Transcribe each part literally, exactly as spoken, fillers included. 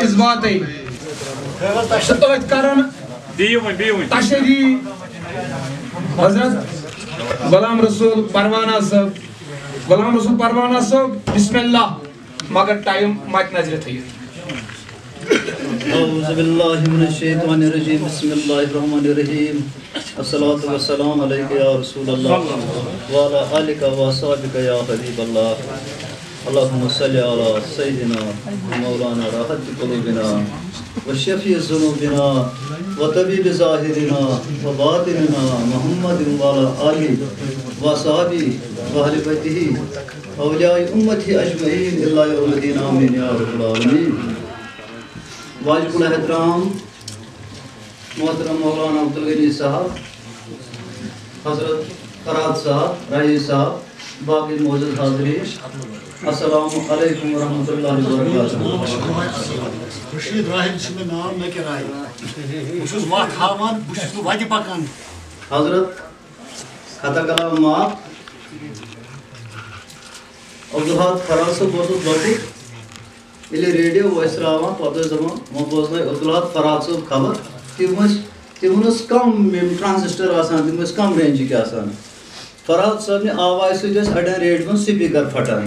اِثباتٕے۔ تہٕ أتھۍ کرن بِہِو وۄنۍ، بِہِو وۄنۍ۔ تشریح حضرت غلام رسول پروانہ صٲب۔ غلام رسول پروانہ صٲب، بسم اللہ۔ مگر ٹائم مد نظر تھٲیِو۔ أعوذ بالله من الشيطان الرجيم. بسم الله الرحمن الرحيم. الصلاة والسلام عليك يا رسول الله وعلى آلك وأصحابك يا حبيب الله. اللهم صل على سيدنا مولانا راحة قلوبنا وشفيع ذنوبنا وطبيب ظاهرنا وباطننا محمد وعلى آله وأصحابه وأهل بيته أولياء أمته أجمعين إلى يوم الدين. آمين يا رب العالمين. واجب الاحترام محترم مولانا عبدالغنی صاحب، حضرت فرہاد صاحب، رئیس صاحب، باقی معزز حاضرین، السلام علیکم ورحمۃ اللہ وبرکاتہ۔ رشید راہب چھُ مےٚ ناو، مےٚ کیٛاہ راے؟ بہٕ چھُس وَتھ ہاوان، بہٕ چھُس نہٕ وَتہِ پَکان۔ حضرت خطا کلام معاف۔ عبدالحق فرہاد صٲب، بہٕ اوسُس لۄکُٹ، ییٚلہِ ریڈیو ٲسۍ ترٛاوان، پَتہٕ ٲسۍ دَپان، وۄنۍ بوزنٲے عبدالحق فرہاد صٲب خبر۔ تِم ٲسۍ، تِمَن ٲس کَم یِم ٹرانزسٹر آسان، تِم ٲسۍ کَم رینجِکۍ آسان۔ فرہاد صٲبنہِ آوازِ سۭتۍ ٲسۍ اَڑٮ۪ن ریڈیوَن سپیٖکر پھٹان۔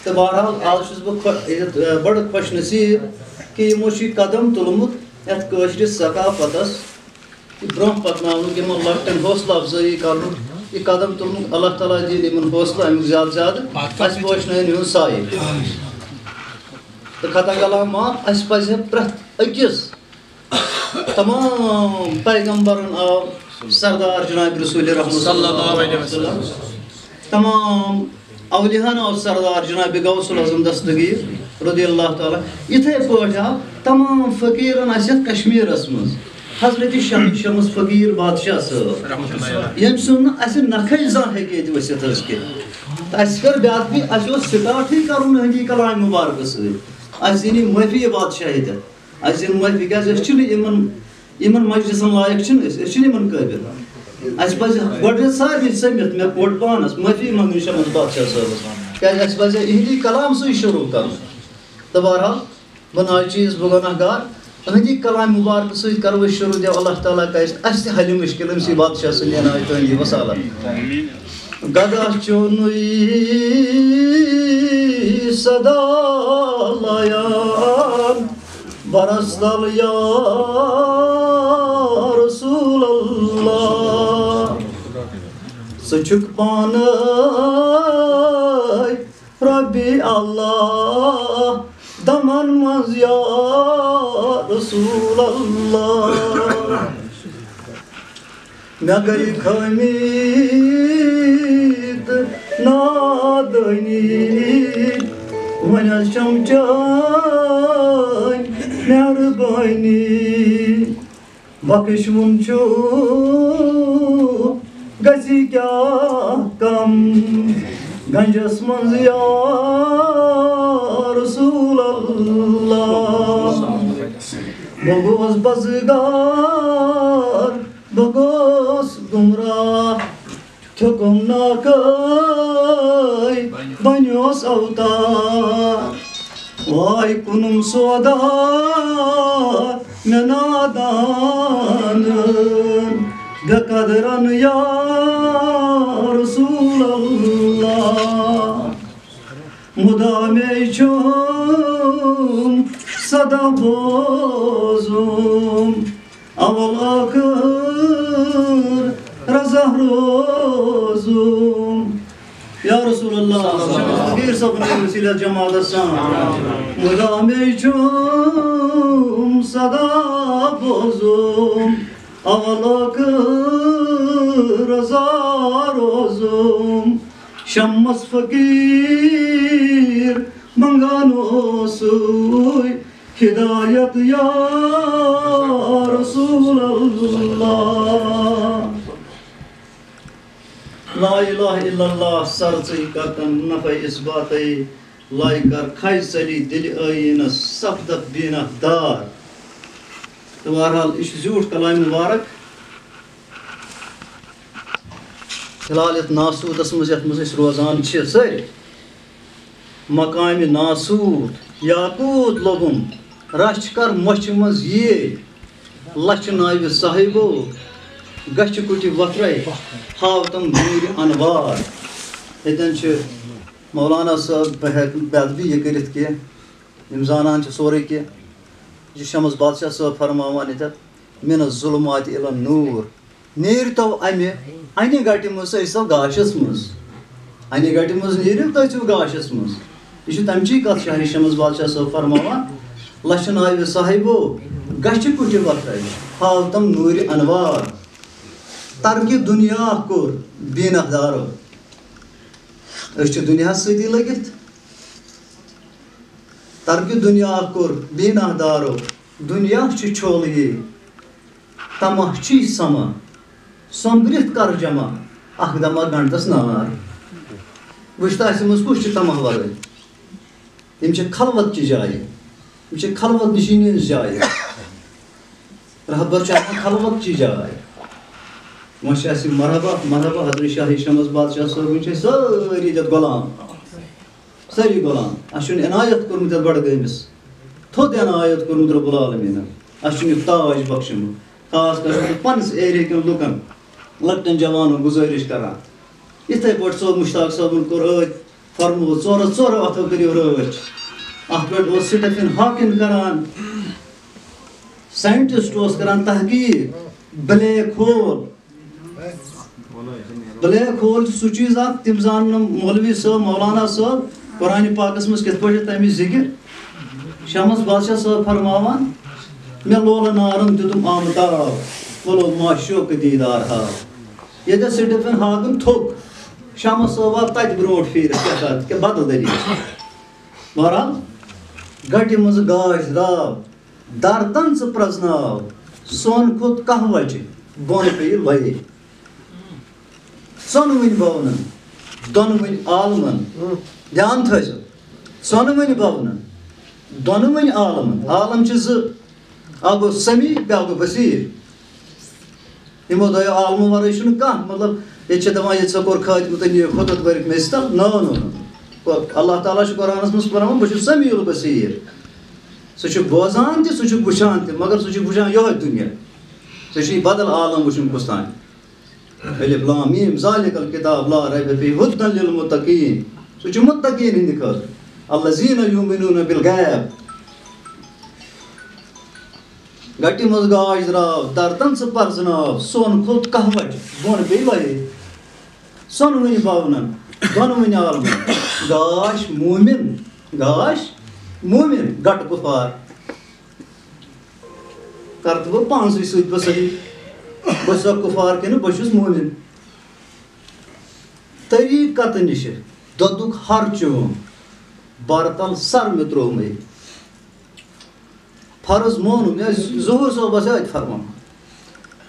تہٕ بہرحال، آز چھُس بہٕ خۄ-، یَتھ، بَڑٕ خۄش نصیٖب کہِ یِمو چھُ یہِ قدم تُلمُت یَتھ کٲشرِس ثقافتَس یہِ برونٛہہ پکناونُک، یِمن لۄکٹٮ۪ن حوصلہٕ افزٲیی کرنُک، یہِ قدم تُلنُک۔ اللہ تعالیٰ دِیِن یِمن حوصلہٕ اَمیُک زیادٕ زیادٕ، اَسہِ ووشنٲیِن یِہُنٛد سایہِ۔ تہٕ خطا کلام معاف، اَسہِ پزِ پرٛٮ۪تھ أکِس تمام پیغمبرن آو سردار جناب رسول رحمت صلی اللہ علیہ وسلم، تمام اولیاہن آو سردار جناب غوث العظم دستگیر رضی اللہ تعالیٰ۔ یِتھے پٲٹھۍ آو تمام فقیرن آسہِ یتھ کشمیرس منٛز حضرت شاہ شمس فقیر بادشاہ صٲب، ییٚمہِ سُنٛد نہٕ اسہِ نکھے زانٛہہ ہیٚکہِ ییٚتہِ ؤسِتھ حظ کینٛہہ۔ تہٕ اسہِ کٔر بے ادبی، اسہِ اوس سٹارٹھٕے کرُن أہنٛدی کلامہِ مبارکہٕ سۭتۍ۔ اسہِ زینہِ معٲفی یہِ بادشاہیت۔ اسہِ زینہِ معٲفی، کیازِ أسۍ چھِنہٕ یِمن یِمن مجلسن لایق چھِنہٕ أسۍ، أسۍ چھِنہٕ یِمن قٲبِل۔ اَسہِ پَزِ گۄڈٕنٮ۪تھ سارنٕے سٔمِتھ مےٚ کوٚڑ پانَس معٲفی منٛگٕنۍ شمس بادشاہ صٲبَس، کیٛازِ اَسہِ پَزِ یِہِنٛدی کلام سۭتۍ شروٗع کَرُن۔ تہٕ بہرحال، بہٕ نہ حظ چھُس، بہٕ گۄناہ گار، أہٕنٛدی کلام مُبارکہٕ سۭتۍ کَرو أسۍ شروٗع، دِیو اللہ تعالیٰ کَرِ اَسہِ تہِ حلِم مُشکِل أمۍ سٕے بادشاہ سٕنٛدِ عنایتہِ تُہٕنٛدِ وصالت۔ گدا چونُے صدا لایان برس تل یا رسول اللہ۔ ژٕ چھُکھ پانے ربی اللہ دمن منٛز یا رسول اللہ۔ مےٚ گٔے خٲمی تہٕ نادٲنی، وۄنۍ حظ چھَم چٲنۍ مہربٲنی۔ بخشوُن چھُ گژھِ کیٛاہ کم گنجس منٛز یا رسول اللہ۔ بہٕ گوس بزگار، بہٕ گوس گمراہ، تھوٚکُم ناکٲے بنیوس اوتار۔ واے کُنُم سودا مےٚ نادانن، بے قدرن یا رسول اللہ۔ مُدامے چھُم صدا بوزُم، اول ٲخٕر رضا روزُم۔ یا رسول اللہ، فقیر صٲبُن وسیلہ جماعتس سان۔ مُدامے چھُم صدا بوزُم، اول ٲخٕر رضا روزُم۔ شمس فقیر منگان اوسُے ہدایت یا رسول اللہ۔ لا الہ الا اللہ سرژٕے کرتن نفع اثباتَے، لائے کر کھے ژلی دِلہِ ٲییٖنس سپدکھ بیٖنکھ دار۔ تہٕ بہرحال، یہِ چھُ زیوٗٹھ کلام مبارک۔ فی الحال یتھ ناسوتس منٛز، یتھ منٛز أسۍ روزان چھِ سٲری، مقامِ ناسوت، یاقوت لوبُم، رچھ کر مۄچھِ منٛز ییے۔ لچھِ ناوِ صاحبو، گچھِ کُٹھِ وۄتھرے، ہاو تم نوٗرِ انوار۔ ییٚتٮ۪ن چھِ مولانا صٲب، بہٕ ہٮ۪کہٕ نہٕ بے ادبی یہِ کٔرِتھ کینٛہہ، یِم زانان چھِ سورُے کینٛہہ۔ یہِ چھُ شمس بادشاہ صٲب فرماوان ییٚتٮ۪تھ، "من الظلمات الی النور"۔ نیٖرتو امہِ انہِ گٹہِ منٛز، تہٕ أژۍتو گاشس منٛز۔ انہِ گٹہِ منٛز نیٖرِو تہٕ أژِو گاشس منٛز۔ یہِ چھُ تمچی کتھ، شاہ شمس بادشاہ صٲب فرماوان، "لچھِ ناوِ صاحبو، گچھِ کُٹھِ وۄتھرے، ہاو تم نوٗرِ انوار۔ ترکِ دُنیا کوٚر بیٖنہ دارو۔" أسۍ چھِ دُنیاہس سۭتی لٔگِتھ۔ ترکِ دُنیا کوٚر بیٖنہ دارو، دُنیا چھُ چھولہٕ یے۔ تماہ چھی سما، سۄمبرِتھ کر جمع، اکھ دمہ گنڈس نار۔ وٕچھ تہٕ، اسہِ منٛز کُس چھُ تماہ ورٲے؟ یِم چھِ خلوت چہِ جایہِ، یِم چھِ خلوت نشینی ہٕنٛز جایہِ۔ رہبر چھُ آسان خلوت چہِ جایہِ۔ وۄنۍ چھِ اسہِ مرحبا، مرحبا حضرت شاہ شمس بادشاہ صٲب، وٕنۍ چھِ أسۍ سٲری یتھ غلام۔ سٲری غلام۔ اَسہِ چھُنہٕ عنایت کوٚرمُت یَتھ بڈگٲمِس۔ تھوٚد عنایت کوٚرمُت رب العالمیٖنَن۔ اَسہِ چھُنہٕ یہِ تاج بخشیومُت۔ خاص کر چھُس بہٕ پننِس ایریا کٮ۪ن لُکن، لۄکٹٮ۪ن جوانن گُزٲرِش کران۔ یِتھَے پٲٹھۍ صٲب مشتاق صٲبُن کوٚر ٲدۍ فرموو، ژورو، ژورو اَتھو کٔرِو رٲچھ۔ اَتھ پٮ۪ٹھ اوس سٹیفن ہاکن کران، ساینٹسٹ اوس کران تحقیق، بلیک ہول۔ بلیک ہول چھُ سُہ چیٖز اکھ، تِم زانن نہٕ مولوی صٲب، مولانا صٲب، قرآنِ پاکس منٛز کِتھ پٲٹھۍ چھِ تَمِچ ذِکِر۔ شمس بادشاہ صٲب فرماوان، "مےٚ لولہٕ نارن دیُتُم آمہٕ تاو، وولو معشوق دیٖدار ہاو۔" ییٚتٮ۪تھ سٹیفن ہاکن تھوٚک، شمس صٲب آو تَتہِ برونٛٹھ پھیٖرِتھ، کیٛاہ کَتھ، کیٛاہ بدل دٔلیٖل۔ بہرحال، گٹہِ منٛز گاش درٛاو، دردن ژٕ پرٛزناو، سۄن کھوٚت قہوچہِ، بۄن پیٚیہِ لۄیے۔ ژۄنوٕنۍ بونن، دۄنوٕنۍ عالمن، دھیان تھٲوزیو، ژۄنوٕنۍ بونن، دۄنوٕنۍ عالمن، عالم چھِ زٕ، اکھ گوٚو سمیع، بیٛاکھ گوٚو بصیر۔ یِمو دۄیو عالمو ورٲے چھُنہٕ کانٛہہ، مطلب، ییٚتہِ چھِ دَپان، ییٚتہِ سا کوٚر خٲتمہٕ تہٕ نِیو خۄدت ؤرِتھ مےٚ سۭتۍ۔ نو، نو، نو۔ اللہ تعالیٰ چھُ قرآنَس منٛز فرماوان، "بہٕ چھُس سمیع البصیر۔" سُہ چھُ بوزان تہِ، سُہ چھُ وٕچھان تہِ، مگر سُہ چھُ وٕچھان یِہوٚے دُنیا۔ ژےٚ چھُے بدل عالم وٕچھُن کُس تام۔ الف لام میم، ذالک الکتاب لا ریب فیہ، ھدی للمتقین۔ سُہ چھُ متقین ہٕنٛدِ خٲطرٕ۔ الذین یؤمنون بالغیب۔ گٹہِ منٛز گاش درٛاو، دردن ژٕ پرزناو، سۄن کھوٚت قہوچہِ، بۄن پیٚیہِ لۄیے۔ ژۄنوٕنۍ بونن، دۄنوٕنۍ عالمن۔ گاش مومن، گاش مومن، گٹہٕ کفار۔ کرٕ تہٕ بہٕ پانسٕے سۭتۍ بہٕ صحیح۔ بہٕ چھُسا کفار کِنہٕ بہٕ چھُس مومن؟ طریٖق کتہٕ نِشہِ دۄدُک ہر چوم، بر تل سر مےٚ تروومے۔ فرض مونُم، یا ظہور صٲب آسہِ أتھۍ فرمان۔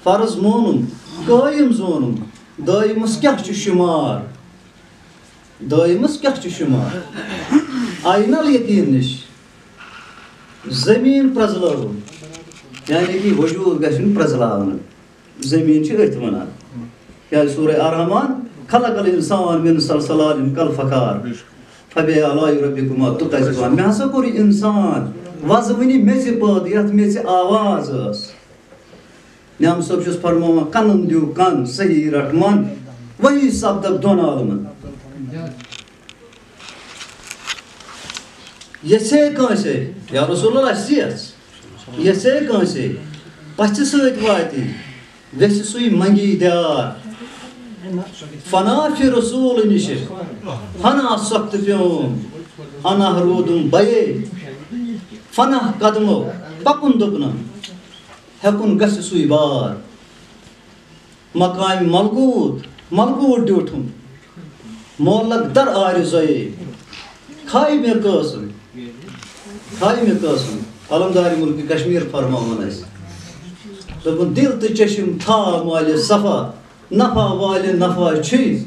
فرض مونُم، قٲیِم زونُم، دٲیمس کیٛاہ چھُ شُمار؟ دٲیمس کیٛاہ چھُ شُمار؟ عینل یقین نِش زمیٖن پرٛزلٲوٕم، یعنی کہِ وجوٗد گژھِ یُن پرٛزلاونہٕ۔ زمیٖن چھِ أتھۍ وَنان۔ کیٛازِ سورہ الرحمان، "خلق الانسان من صلصلال کالفخار، فبآلاء ربکما تکذبان"۔ مےٚ ہسا کوٚر یہِ اِنسان وَزٕ وٕنہِ میٚژِ پٲدٕ، یَتھ میٚژِ آواز ٲس۔ نعم صٲب چھُس فرماوان، "کَنَن دِیِو کَن، صحیح رَٹ مَن، وہی سپدَکھ دۄن عالمَن۔" یژھے کٲنٛسے، یا رسول اللہ، اَسہِ یژھ، یژھے کٲنٛسے پژھِ سۭتۍ واتی، ویژھِ سُے منگی دیار۔ فنا فی رسول نِشہِ، فنا سخت پیوم، انا روٗدُم بیے۔ فنا قدمو پکُن دوٚپنم، ہیٚکُن گژھِ سُے بار۔ مقام ملکوت، ملکوت ڈیوٹھُم، مولک در آرِ زویے۔ کھاے مےٚ قٲسم، کھاے مےٚ قٲسم۔ علمدار ملک کشمیر فرماوان اَسہِ۔ دوٚپُن، دل تہٕ چشم تھاو مالِ صفا، نفع والہِ نفع چھُے،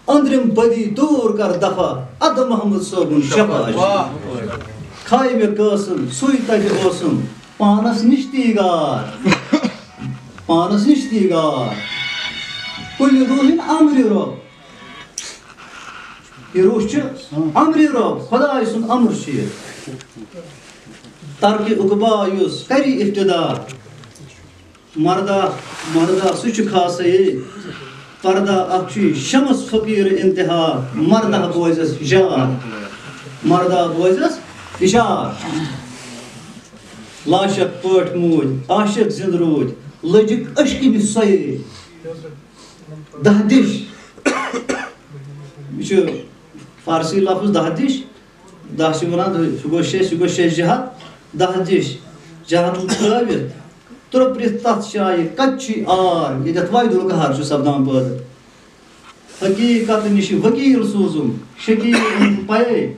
أنٛدرِم بدی دوٗر کر دفع، ادٕ محمد صٲبُن شفا چھُ۔ کھاے مےٚ قٲسم، سُے تتہِ اوسُم، پانس نِش تی گار، پانس نِش تی گار۔ کُلہِ روٗحِن امرِ رۄب، یہِ روح چھُ امرِ رۄب، خۄداے سُنٛد امر چھُ یہِ۔ ترکِ عقبا یُس کَرِ ابتدا، مردہ، مردہ سُہ چھُ خاصے۔ پردہ اکھ چھُ شمس فقیٖر انتہا، مردہ بوزس ہشار، مردہ بوزس ہشار۔ لاشک پٲٹھۍ موٗدۍ، عاشق زِنٛدٕ روٗدۍ، لٔجِکھ عشقہٕ نِش سۄے۔ دَہ دِش۔ یہِ چھُ فارسی لفظ دَہ دِش۔ دَہ چھِ وَنان، سُہ گوٚو شیٚش، یہِ گوٚو شیٚش جہت، دَہ دِش۔ جہت ترٛٲوِتھ، ترٛوٚپرِتھ تَتھ جایہِ، کَتہِ چھُے آر؟ ییٚتٮ۪تھ وحید القہار چھُ سپدان پٲدٕ۔ حقیٖقت نِش وکیٖل سوٗزُم، شکیٖل اوٚنُم پَیے۔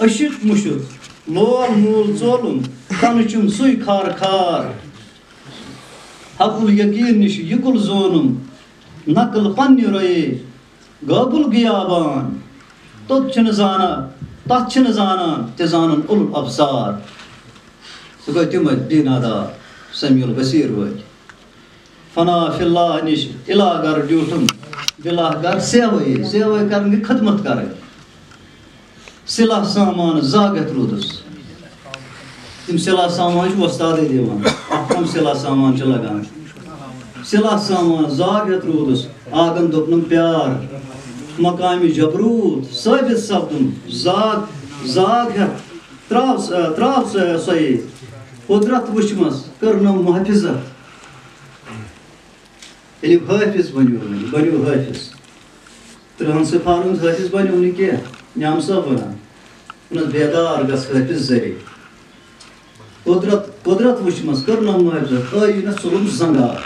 عشق مُشُک، لول موٗل ژولُم، کَنہٕ چھُم سُے کھار کھار۔ حق الیقین نِش یہِ کُل زونُم، نقل پننہِ رۄیے۔ گابُل غیابان، توٚت چھِنہٕ زانان، تَتھ چھِنہٕ زانان تہِ زانَن اُل ابصار۔ سُہ گوٚو تِمَے بیٖنادار، سمیع البصیر وٲلۍ۔ فنا فی اللہ نِش اِلہ گر ڈیوٗٹھُم، بِلہ گر سیوَے، سیوَے کَرٕنۍ گٔے خدمت کَرٕنۍ۔ سلاح سامان زاگ ہٮ۪تھ روٗدُس۔ تِم سلاح سامان چھِ وۄستادٕے دِوان۔ اَتھ کَم سلاح سامان چھِ لَگان؟ سلاح سامان زاگ ہٮ۪تھ روٗدُس۔ آگَن دوٚپنَم پیار۔ مقامِ جبروٗت ثٲبِت سَپدُم۔ زاگ، زاگ ہٮ۪تھ ترٛاو س-، ترٛاو س-، سۄے۔ قۄدرت وٕچھمَس کٔرنَم محافظت۔ ییٚلہِ حٲفظ بٔنِو، بٔنِو حٲفظ۔ ترٕٛہَن سِفارَن ہٕنٛز حٲفظ بَنیو نہٕ کینٛہہ، نیام صٲب وَنان۔ ووٚنُس، بیدار گژھ حٲفظ ذٔریعہٕ۔ قۄدرت، قۄدرت وٕچھمَس کٔرنَم محافظت، ٲیی نہ ژوٚلُم زنٛگار۔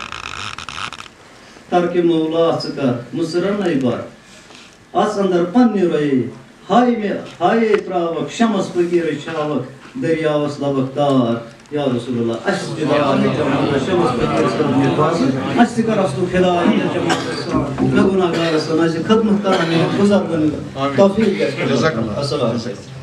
ترکِ مولا ژٕ کر مُصرَن نَے بَر۔ اَژ اَندَر پنٛنہِ رۄیے، ہاے مےٚ، ہایے ترٛاوَکھ شمس فقیٖرٕچ چھاوَکھ، دٔریاوَس لَبَکھ تار۔ یا رسول اللہ، اَسہِ تہِ دِیو جماعت شمس فقیٖر صٲب نِش بوزُن، اَسہِ تہِ کر اَصلُک ہدایت جماعت۔ مےٚ گُناہگارَس سَنا زِ خدمت کران یِمَن بُزرگَن توفیٖق گژھِ۔ جزاک اللہ۔ السلام علیکم۔